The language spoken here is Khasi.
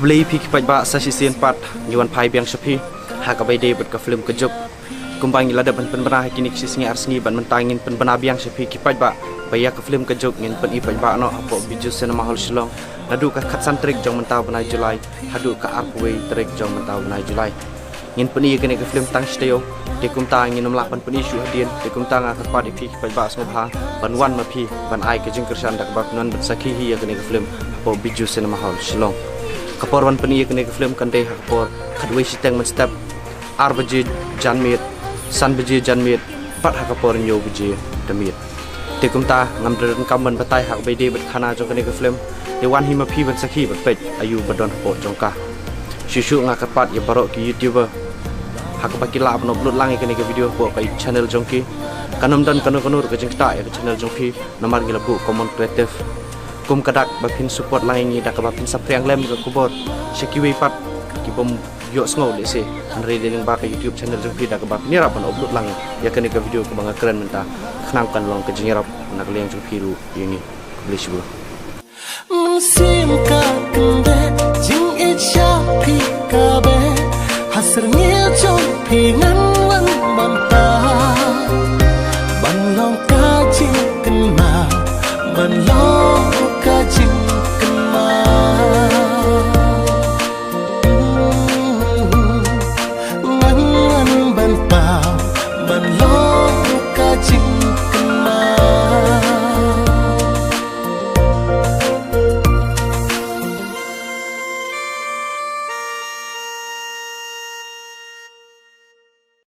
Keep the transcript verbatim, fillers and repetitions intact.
Khublei phi ki paidbah, sa shisien pat ngi wan phai biang sha phi ha kaba ïadei bad ka film Ka Juk. Kumba ngi la dep ban pynbna ha kine ki shi sngi ar sngi, bad mynta ngin pynbna biang sha phi ki paidbah ba ïa ka film Ka Juk ngin pyni paidbah noh hapoh Bijou Cinema Hall Shillong naduh ka khatsan tarik jong mynta u bnai July haduh ka arphew wei tarik jong mynta u bnai July. Ngin pyni ïa kane ka film tang shi taïew, te kumta ngin ym lah ban pyni shuh hadien. Te kumta nga kyrpad ïa phi ki paidbah sngewbha ban wan ma phi ban ai ka jingkyrshan da kaba phin wan ban sakhi hi ïa kane ka film hapoh Bijou Cinema Hall Shillong. Ka por ban pyni ïa kane ka film kan dei ha ka por khatwei shiteng mynstep, ar baje janmiet, san baje janmiet, bad ha ka por hynñiew baje da miet. Te kumta ngam da donkam ban batai ha kaba ïadei bad khana jong kane ka film. Te wan hi ma phi ban sakhi bad peit aïu ba don hapoh jong ka. Shuh shuh nga kyrpad ïa baroh ki YouTuber ha kaba ki lah ban upload lang ïa kane ka video hapoh ka channel jong ki. Kan ym don kano kano ruh ka jingktah ïa ka channel jong phi namar ngi la buh common creative. Kum ka dak ba phin support lang ïa ngi da kaba phin saphriang lem ïa ka khubor sha kiwei pat ki bym ïohsngew lehse, hynrei dei lyngba ka YouTube channel jong phi da kaba phin ïarap ban upload lang ïa kane ka video kaba nga kren mynta. Khnang kan long ka jingïarap na ka liang jong phi ruh ïa ngi. Khublei shibun. Mynsiem ka kyndit jingïeit sha phi ka beh, ha syrngiew jong phi ngan wan mynta. Ban long ka jingkynmaw, ban long ka jing